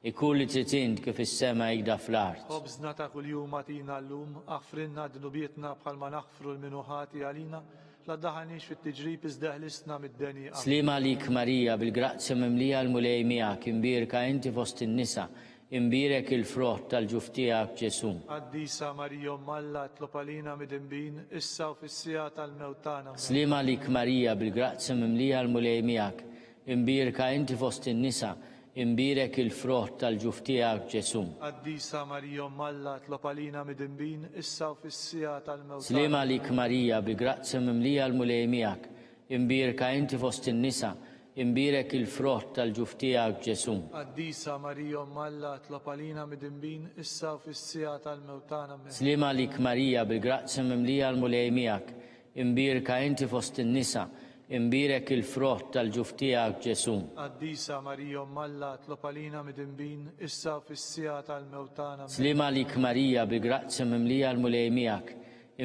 ikun li trid int kif fis-sema hekda fl-art. Ħobżna ta' kuljum agħtina llum, aħfrilna dnubietna bħalma naħfru 'l min hu ħati għalina, la ddaħħalniex fit-tiġrib iżda eħlisna mid-deni. Amen. Sliem għalik Marija, bil-grazzja mimlija l-Mulej miegħek, imbierka inti fost in-nisa, Imbierek il-frott tal-ġuf tiegħek, Ġesù. Qaddisa Marija Omm Alla itlob għalina midinbin, issa u fis-siegħa tal-mewt tagħna. Ammen. Sliem għalik Marija, bil-grazzja mimlija l-Mulej miegħek, imbierka inti fost in-nisa, imbierek il-frott tal-ġuf tiegħek, Ġesù. Qaddisa Marija Omm Alla itlob għalina midinbin, issa u fis-siegħa tal-mewt tagħna. Sliem għalik Marija, bil-grazzja mimlija l-Mulej miegħek, imbierka inti fost in-nisa, Imbierek il-frott tal-ġuf tiegħek, Ġesù. Qaddisa Marija Omm Alla, itlob għalina midinbin, issa u fis-siegħa tal-mewt tagħna. Ammen. Sliem għalik Marija, bil-grazzja mimlija l-Mulej miegħek, imbierka inti fost in-nisa, imbierek il-frott tal-ġuf tiegħek, Ġesù. Qaddisa Marija Omm Alla, itlob għalina midinbin, issa u fis-siegħa tal-mewt tagħna. Ammen. Sliem għalik Marija, bil-grazzja mimlija l-Mulej miegħek,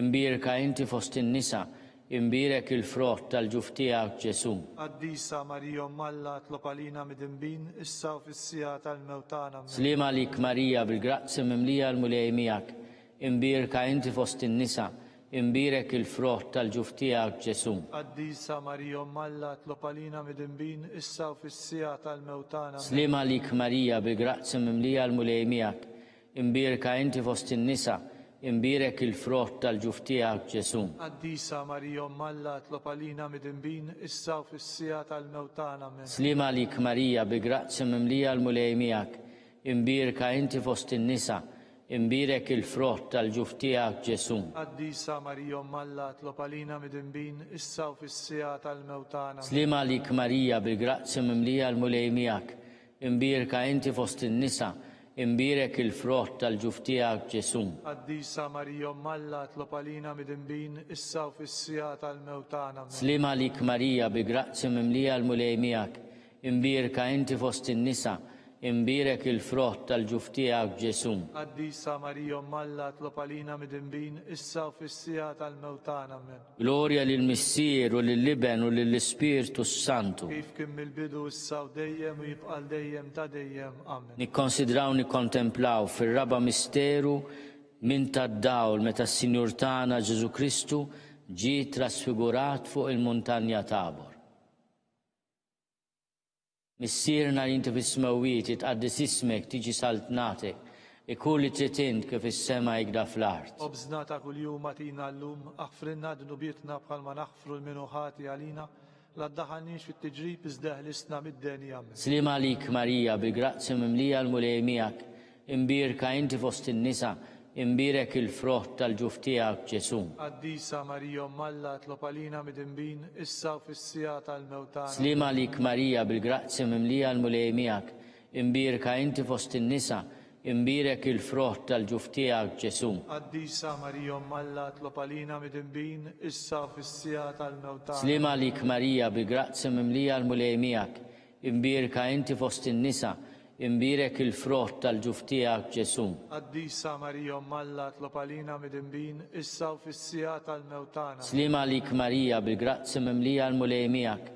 imbierka inti fost in-nisa, Imbierek il-frott tal-ġuf tiegħek, Ġesù. Qaddisa Marija Omm Alla tlob għalina midinbin, issa u fis-siegħa tal-mewt tagħna. Ammen. Sliem għalik Marija, bil-grazzja mimlija l-Mulej miegħek, imbierka inti fost in-nisa, imbierek il-frott tal-ġuf tiegħek, Ġesù. Qaddisa Marija Omm Alla tlob għalina midinbin, issa u fis-siegħa tal-mewt tagħna. Ammen. Sliem għalik Marija, bil-grazzja mimlija l-Mulej miegħek, Imbierka inti fost in-nisa, imbierek il-frott tal-ġuf tiegħek, Ġesù. Qaddisa Marija Omm Alla itlob għalina midinbin, issa u fis-siegħa tal-mewt tagħna. Ammen. Sliem għalik Marija, bi grazzja mimlija l-Mulej miegħek, imbierka inti fost in-nisa, imbierek il-frott tal-ġuf tiegħek, Ġesù. Qaddisa Marija Omm Alla itlob għalina midinbin, issa u fis-siegħa tal-mewt tagħna. Ammen. Sliem għalik Marija, bil-grazzja mimlija l-Mulej miegħek, Imbierka inti fost in-nisa, imbierek il-frott tal-ġuf tiegħek, Ġesù. Qaddisa Marija Omm Alla itlob għalina midinbin, issa u fis-siegħa tal-mewt tagħna. Ammen. Sliem għalik Marija, bi grazzja mimlija l-Mulej miegħek, imbierka inti fost in-nisa, imbierek il-frott tal-ġuf tiegħek, Ġesù. Qaddisa Marija Omm Alla itlob għalina midinbin, issa u fis-siegħa tal-mewt tagħna. Ammen. Glorja lill-Missier u lill-Iben u lill-Ispirtu s-Santu. Kif kien mill-bidu, issa u dejjem u jibqa' għal dejjem ta' dejjem. Amen. Nikkonsidraw nikkontemplaw fir-raba' misteru minn tad-dawl meta s-Sinjur tagħna Ġesù Kristu ġie trasfigurat fuq il-muntanja Tabor. Missierna li inti fis-smewwiet, jitqaddes ismek, tiġi saltnatek, ikun li trid int kif fis-sema hekda fl-art. Ħobżna ta' kuljum agħtina llum, aħfrilna dnubietna bħalma naħfru 'l min hu ħati għalina, la ddaħħalniex fit-tiġrib iżda eħlisna mid-deni. Amen. Sliem għalik Marija, bil-grazzja mimlija l-Mulej miegħek, Imbierka inti fost in-nisa, imbierek il-frott tal-ġuf tiegħek, Ġesù. Qaddisa Marija Omm Alla itlob għalina midinbin, issa u fis-siegħa tal-mewt tagħna. Sliem għalik Marija, bil-grazzja mimlija l-Mulej miegħek, imbierka inti fost in-nisa, imbierek il-frott tal-ġuf tiegħek, Ġesù. Qaddisa Marija Omm Alla itlob għalina midinbin, issa u fis-siegħa tal-mewt tagħna. Sliem għalik Marija, bil-grazzja mimlija l-Mulej miegħek, Imbierka inti fost in-nisa, imbierek il-frott tal-ġuf tiegħek, Ġesù. Qaddisa Marija Omm Alla itlob għalina midinbin, issa u fis-siegħa tal-mewt tagħna. Sliem għalik Marija, bil-grazzja mimlija l-Mulej miegħek,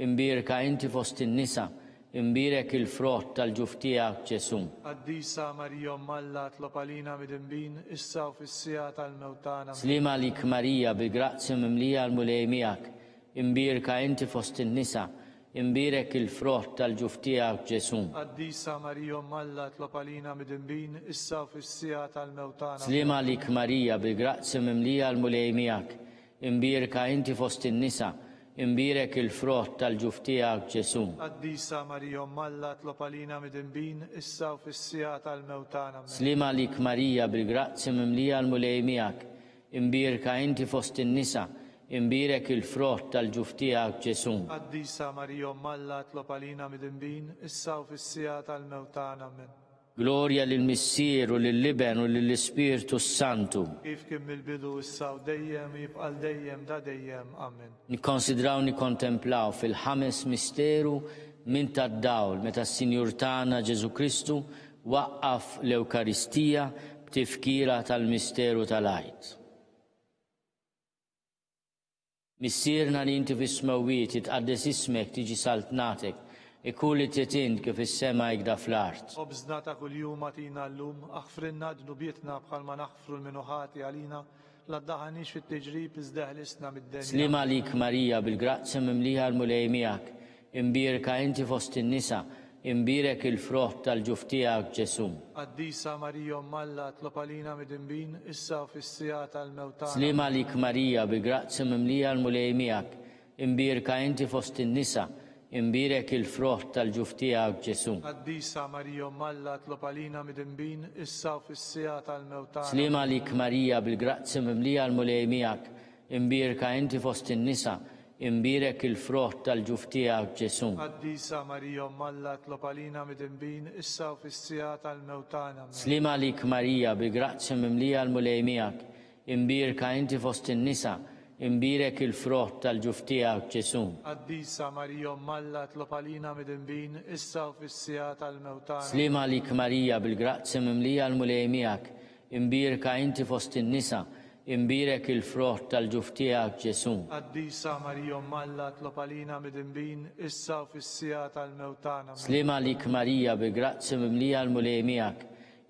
imbierka inti fost in-nisa, Imbierek il-frott tal-ġuf tiegħek, Ġesù. Qaddisa Marija Omm Alla tlob għalina midinbin, issa u fis-siegħa tal-mewt tagħna. Ammen. Sliem għalik Marija, bil-grazzja mimlija l-Mulej miegħek, imbierka inti fost in-nisa, imbierek il-frott tal-ġuf tiegħek, Ġesù. Qaddisa Marija Omm Alla tlob għalina midinbin, issa u fis-siegħa tal-mewt tagħna. Ammen. Sliem għalik Marija, bil-grazzja mimlija l-Mulej miegħek, Imbierka inti fost in-nisa, imbierek il-frott tal-ġuf tiegħek, Ġesù. Qaddisa Marija Omm Alla tlob għalina midinbin, issa u fis-siegħa tal-mewt tagħna. Ammen. Sliem għalik Marija, bil-grazzja mimlija l-Mulej miegħek, imbierka inti fost in-nisa, imbierek il-frott tal-ġuf tiegħek, Ġesù. Qaddisa Marija Omm Alla tlob għalina midinbin, issa u fis-siegħa tal-mewt tagħna. Ammen. Glorja lill-Missier u lill-Iben u lill-Ispirtu s-Santu. Kif kien mill-bidu, issa u dejjem, u jibqa' għal dejjem ta' dejjem. Amen. Nikkonsidraw nikkontemplaw fil-ħames misteru minn tad-dawl meta s-Sinjur tagħna Ġesù Kristu waqqaf l-Ewkaristija b'tifkira tal-misteru tal-Għid. Missierna li inti fis-smewwiet, jitqaddes ismek, tiġi saltnatek, ikun li trid int kif fis-sema hekda fl-art. Ħobżna ta' kuljum agħtina llum, aħfrilna dnubietna bħalma naħfru 'l min hu ħati għalina, la ddaħħalniex fit-tiġrib iżda eħlisna mid-deni. Sliem għalik Marija, bil-grazzja mimlija l-Mulej miegħek, Imbierka inti fost in-nisa, imbierek il-frott tal-ġuf tiegħek, Ġesù. Qaddisa Marija Omm Alla, tlob għalina midinbin, issa u fis-siegħa tal-mewt tagħna. Sliem għalik Marija, bi grazzja mimlija l-Mulej miegħek, imbierka inti fost in-nisa, imbierek il-frott tal-ġuf tiegħek, Ġesù. Qaddisa Marija Omm Alla, tlob għalina midinbin, issa u fis-siegħa tal-mewt tagħna. Sliem għalik Marija, bil-grazzja mimlija l-Mulej miegħek, imbierka inti fost in-nisa, Imbierek il-frott tal-ġuf tiegħek, Ġesù. Qaddisa Marija Omm Alla tlob għalina midinbin, issa u fis-siegħa tal-mewt tagħna. Ammen. Sliem għalik Marija, bi grazzja mimlija l-Mulej miegħek, imbierka inti fost in-nisa, imbierek il-frott tal-ġuf tiegħek, Ġesù. Qaddisa Marija Omm Alla tlob għalina midinbin, issa u fis-siegħa tal-mewt tagħna. Sliem għalik Marija, bil-grazzja mimlija l-Mulej miegħek, Imbierka inti fost in-nisa, imbierek il-frott tal-ġuf tiegħek, Ġesù. Qaddisa Marija Omm Alla tlob għalina midinbin, issa u fis-siegħa tal-mewt tagħna. Ammen. Sliem għalik Marija, bi grazzja mimlija l-Mulej miegħek,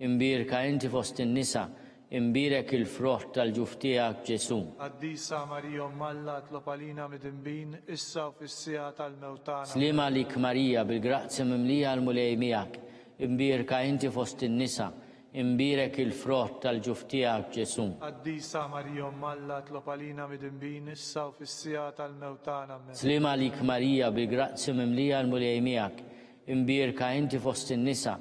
imbierka inti fost in-nisa, imbierek il-frott tal-ġuf tiegħek, Ġesù. Qaddisa Marija Omm Alla tlob għalina midinbin, issa u fis-siegħa tal-mewt tagħna. Ammen. Sliem għalik Marija, bil-grazzja mimlija l-Mulej miegħek, imbierka inti fost in-nisa, Imbierek il-frott tal-ġuf tiegħek, Ġesù. Qaddisa Marija Omm Alla tlob għalina midinbin issa u fis-siegħa tal-mewt tagħna. Ammen. Sliem għalik Marija, bil-grazzja mimlija l-Mulej miegħek, imbierka inti fost in-nisa,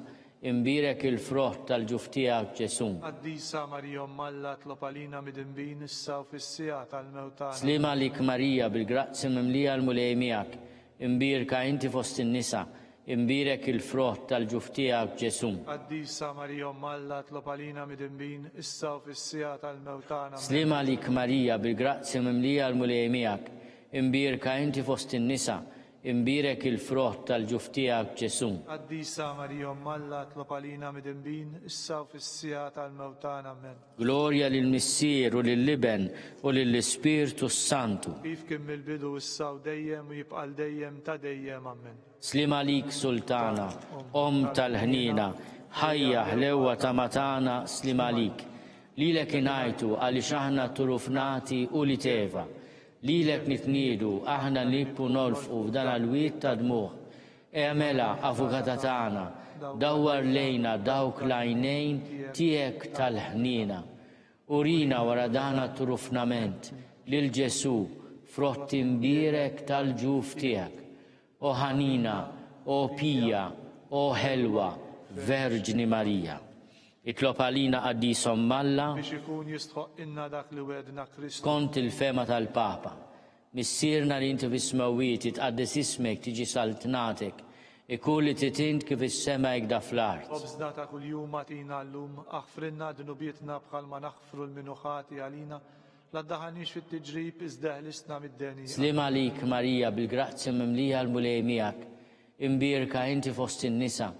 imbierek il-frott tal-ġuf tiegħek, Ġesù. Qaddisa Marija Omm Alla tlob għalina midinbin issa u fis-siegħa tal-mewt tagħna. Sliem għalik Marija, bil-grazzja mimlija l-Mulej miegħek, Imbierka inti fost in-nisa, imbierek il-frott tal-ġuf tiegħek, Ġesù. Qaddisa Marija Omm Alla, tlob għalina midinbin, issa u fis-siegħa tal-mewt tagħna. Ammen. Sliem għalik Marija, bil-grazzja mimlija l-Mulej miegħek, imbierka inti fost in-nisa, imbierek il-frott tal-ġuf tiegħek, Ġesù. Qaddisa Marija Omm Alla, tlob għalina midinbin, issa u fis-siegħa tal-mewt tagħna. Ammen. Glorja lill-Missier u lill-Iben u lill-Ispirtu s-Santu. Kif kien mill-bidu, issa u dejjem, u jibqa' għal dejjem ta' dejjem. Ammen. Sliem għalik Sultana, Omm tal-ħniena, ħajja, ħlewwa tama tagħna, sliem għalik. Lilek ingħajtu għaliex aħna turufnati ulied Eva. Lilek nitniedu, aħna nibku nolfqu f'dan l-wied ta' dmugħ. Għamela, avukata tagħna, dawwar lejna dawk l-għajnejn tiegħek tal-ħniena. Urina wara dan għat-turufnament lil Ġesù, frott imbierek tal-ġuf tiegħek. O ħanina, o pija, o ħelwa, Verġni Marija. Itlob għalina Qaddis Omm Alla. Biex ikun jistħoqqilna dak li wegħdna Kristu. Skont il-fehma tal-Papa. Missierna li inti fis-smewwiet, jitqaddes ismek, tiġi saltnatek, ikun li trid int kif fis-sema hekda fl-art. Ħobżna ta' kuljum agħtina llum, aħfrilna dnubietna bħalma naħfru 'l min hu ħati għalina, la ddaħħalniex fit-tiġrib iżda eħlisna mid-deni. Sliem għalik Marija, bil-grazzja mimlija l-Mulej miegħek, Imbierka inti fost in-nisa,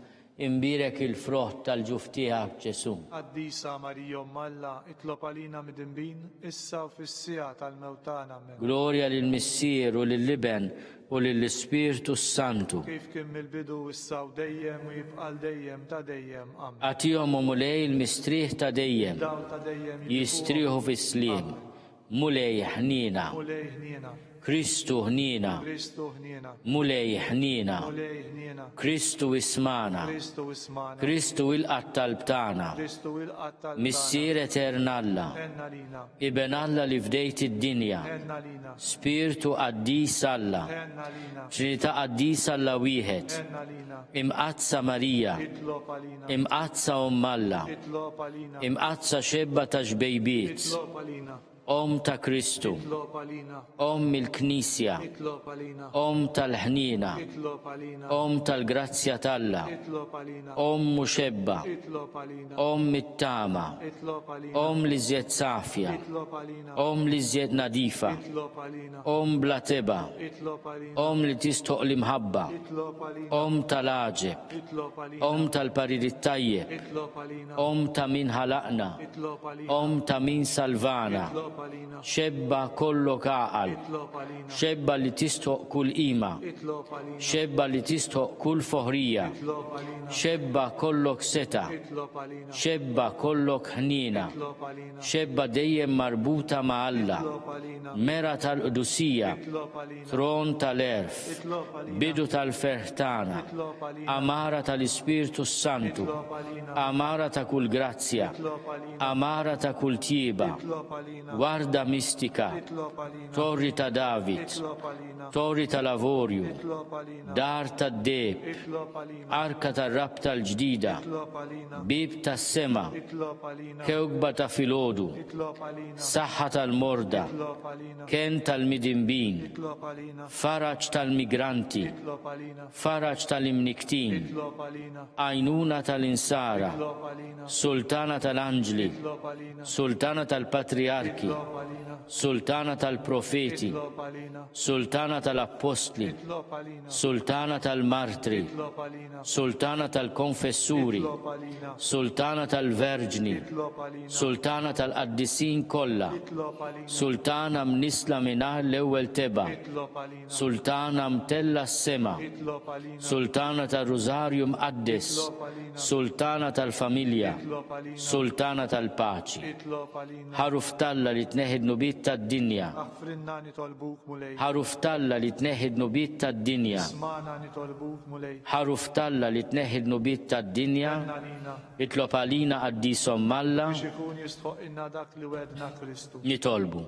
imbierek il-frott tal-ġuf tiegħek, Ġesù. Qaddisa Marija Omm Alla, itlob għalina midinbin, issa u fis-siegħa tal-mewt tagħna. Ammen. Glorja lill-Missier u lill-Iben u. U lill-Ispirtu s-Santu. Kif kien mill-bidu, issa u dejjem, u jibqa' għal dejjem ta' dejjem. Amen. Agħtihom, o Mulej, il-mistrieħ ta' dejjem. Id-dawl ta' dejjem jibqa' fuqhom. Jistrieħu fis-sliem. Amen. Mulej ħniena. Mulej ħniena. Kristu ħniena. Kristu ħniena. Mulej ħniena. Mulej ħniena. Kristu ismagħna. Kristu ismagħna. Kristu ilqa' t-talb tagħna. Kristu ilqa' t-talb tagħna. Missier etern Alla. Ħenn għalina. Iben Alla li fdejt id-dinja. Ħenn għalina. Spirtu qaddis Alla. Ħenn għalina. Trinità qaddisa Alla wieħed. Ħenn għalina. Imqaddsa Marija. Itlob għalina. Imqaddsa Omm Alla. Itlob għalina. Imqaddsa xebba ta' xbejbiet. Itlob għalina. Omm ta' Kristu. Itlob għalina. Omm il-Knisja. Itlob għalina. Omm tal-ħniena. Itlob għalina. Omm tal-grazzja t'Alla. Itlob għalina. Omm u xebba. Itlob għalina. Omm it-tama. Itlob għalina. Omm l-iżjed safja. Itlob għalina. Omm l-iżjed nadifa. Itlob għalina. Omm bla tebgħa. Itlob għalina. Omm li tistħoq l-imħabba. Itlob għalina. Omm tal-għaġeb. Itlob għalina. Omm tal-parir it-tajjeb. Itlob għalina. Omm ta' min ħalaqna. Itlob għalina. Omm ta' min salvana. Itlob għalina. Xebba kollok għaqal. Itlob għalina. Xebba li tistħoq kull qima. Itlob għalina. Xebba li tistħoq kull foħrija. Itlob għalina. Xebba kollok setgħa. Itlob għalina. Xebba kollok ħniena. Itlob għalina. Xebba dejjem marbuta ma' Alla. Itlob għalina. Mera tal-qdusija. Itlob għalina. Tron tal-għerf. Itlob għalina. Bidu tal-ferħ tagħna. Itlob għalina. Għamara tal-Ispirtu s-Santu. Itlob għalina. Għamara ta' kull grazzja. Itlob għalina. Għamara ta' kull tjieba. Itlob għalina. Warda mistika. Itlob għalina. Torri ta' David. Itlob għalina. Torri tal-avorju. Itlob għalina. Dar tad-deheb. Itlob għalina. Arka tar-rabta l-ġdida. Itlob għalina. Bieb tas-sema. Itlob għalina. Kewkba ta' filgħodu. Itlob għalina. Saħħa tal-morda. Itlob għalina. Kenn tal-midinbin. Itlob għalina. Faraġ tal-migranti. Itlob għalina. Faraġ tal-imnikktin. Itlob għalina. Għajnuna tal-insara. Itlob għalina. Sultana tal-anġli. Itlob għalina. Sultana tal-patrijarki. Itlob għalina. Sultana tal-profeti. Itlob għalina. Sultana tal-appostli. Itlob għalina. Sultana tal-martri. Itlob għalina. Sultana tal-konfessuri. Itlob għalina. Sultana tal-verġni. Itlob għalina. Sultana tal-qaddisin kollha. Itlob għalina. Sultana mnissla mingħajr l-ewwel tebgħa. Itlob għalina. Sultana mtellgħa s-sema. Itlob għalina. Sultana tar-Rużarju Mqaddes. Itlob għalina. Sultana tal-familja. Itlob għalina. Sultana tal-paċi. Itlob għalina. Ħaruf t'Alla li tneħħi d-dnubiet tad-dinja. Aħfrilna nitolbuk, Mulej. Ħaruf t'Alla li tneħħi d-dnubiet tad-dinja. Ismagħna nitolbuk, Mulej. Ħaruf t'Alla li tneħħi d-dnubiet tad-dinja. Ħenn għalina. Itlob għalina Qaddis Omm Alla. Biex ikun jistħoqqilna dak li wegħdna Kristu. Nitolbu.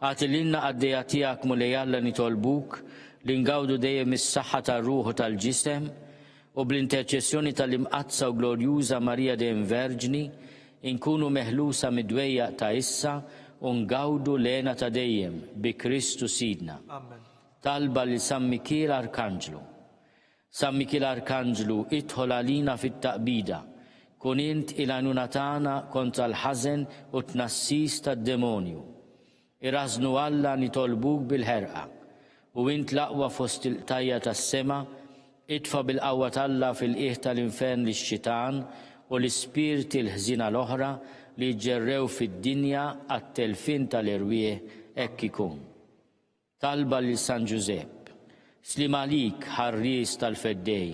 Agħti lilna qaddejja tiegħek Mulej Alla nitolbuk li ngawdu dejjem is-saħħa tar-ruħ u tal-ġisem u bl-interċessjoni tal-Imqaddsa u Glorjuża Marija dejjem Verġni inkunu meħlusa mid-dwejjaq ta' issa u ngawdu l-hena ta' dejjem bi Kristu Sidna. Amen. Talba lil San Mikiel Arkanġlu. San Mikiel Arkanġlu, idħol għalina fit-taqbida. Kun int il-għajnuna tagħna kontra l-ħażen u t-tnassis tad-demonju. Irażżnu Alla nitolbuk bil-ħerqa. U int l-aqwa fost il-qtajja' tas-sema, itfa' bil-qawwa t'Alla fil-qiegħ tal-infern lix-xitan u l-ispirti l-ħżiena l-oħra li jiġġerrew fid-dinja għat-telfien tal-erwieħ, hekk ikun. Talba lil San Ġużepp. Sliem għalik, ħarries tal-Feddej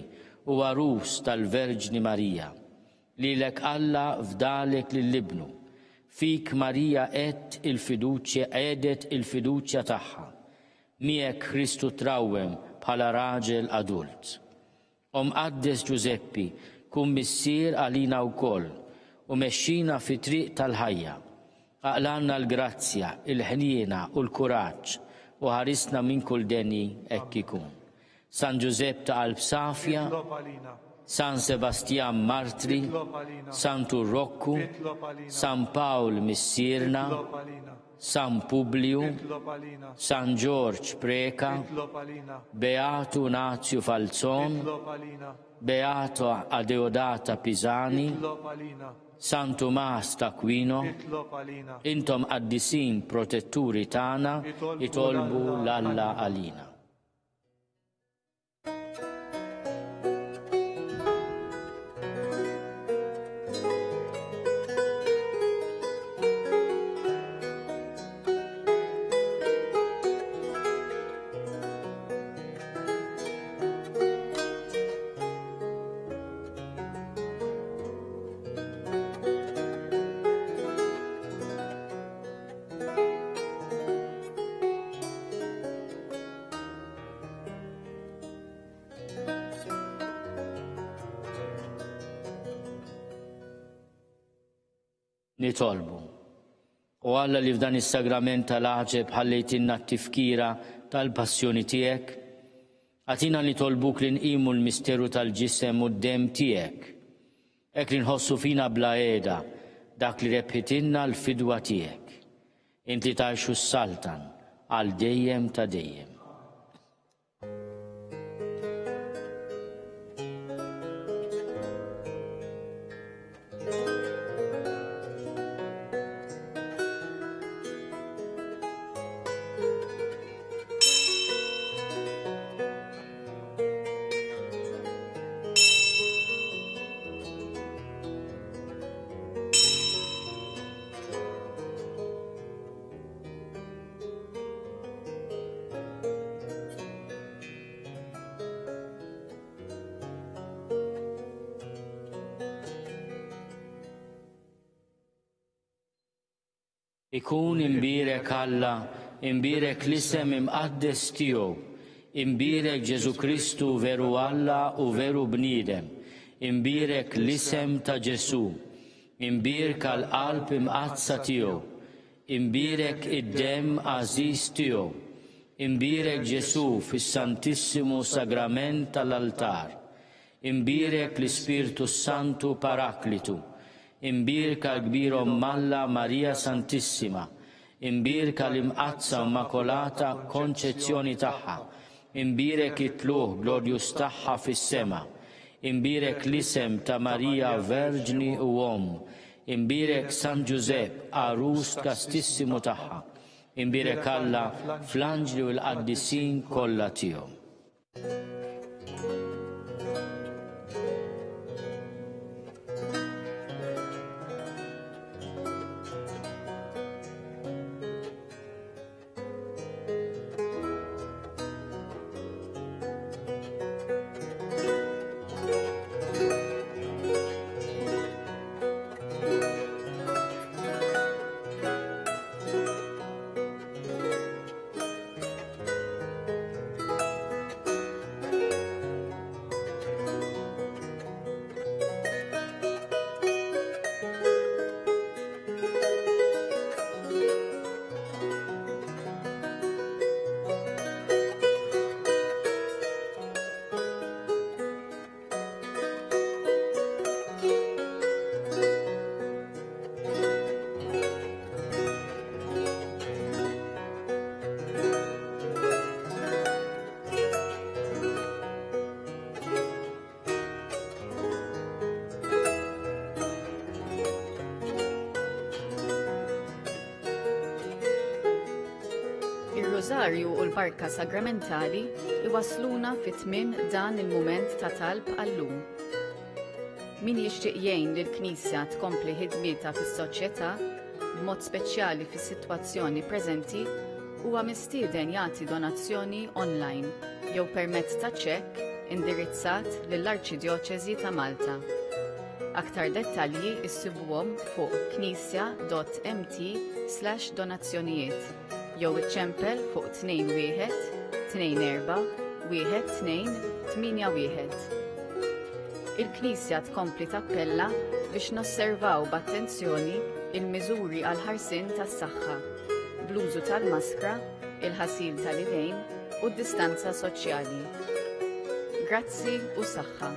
u għarus tal-Verġni Marija. Lilek Alla fdalek lil Ibnu. Fik Marija qegħedt il-fiduċja qiegħdet il-fiduċja tagħha. Miegħek Kristu trawwem bħala raġel adult. O Mqaddes Ġużeppi, kun missier għalina wkoll u mexxina fit-triq tal-ħajja. Aqlgħalna l-grazzja, il-ħniena u l-kuraġġ u ħarisna minn kull deni, hekk ikun. San Ġużepp ta' qalb safja, San Sebastjan Martri, Santu Rokku, San Pawl Missierna, San Publiju, San Ġorġ Preca, Beatu Nazju Falzon, Beata Adeodata Pisani, San Tumas t'Aquino, intom qaddisin protetturi tagħna, itolbu 'l Alla għalina. Nitolbu. O Alla li f'dan is-sagrament tal-għaġeb ħallejtilna t-tifkira tal-passjoni tiegħek, agħtina nitolbuk li nqimu l-misteru tal-ġisem u d-demm tiegħek, hekk li nħossu fina bla qiegħda dak li rebħitilna l-fidwa tiegħek. Int li tgħix u ssaltan għal dejjem ta' dejjem. Ikun imbierek Alla, imbierek l-isem imqaddes tiegħu, imbierek Ġesù Kristu veru Alla u veru bniedem, imbierek l-isem ta' Ġesù, imbierka l-qalb imqaddsa tiegħu, Imbierek id-demm għażiż tiegħu. Imbierek Ġesù fis-Santissimu Sagrament tal-Altar. Imbierek l-Ispirtu s-Santu Paraklitu. Imbierka l-Kbir Omm Alla Marija Santissima. Imbierka l-Imqaddsa u Immakolata Konċezzjoni tagħha. Imbierek it-tlugħ glorjuż tagħha fis-sema. Imbierek l-isem ta' Marija Verġni u Omm. Imbierek San Ġużepp, għarus kastissimu tagħha. Imbierek Alla fl-anġli u l-qaddisin kollha tiegħu. Ir-Rużarju u l-Barka Sagramentali iwassluna fi tmiem dan il-mument ta' talb għal-lum. Min jixtieq jgħin lill-Knisja tkompli ħidmietha fis-soċjetà, b'mod speċjali fis-sitwazzjoni preżenti, huwa mistieden jagħti donazzjoni online jew permezz ta' ċekk indirizzat lill-Arċidjoċesi ta' Malta. Aktar dettalji issibuhom fuq knisja.mt/donazzjonijiet jew iċċempel fuq 21 24 12 81. Il-Knisja tkompli tappella biex nosservaw b'attenzjoni il-miżuri għall-ħarsien tas-saħħa, bl-użu tal-maskra, il-ħasil tal-idejn u d-distanza soċjali. Grazzi u saħħa.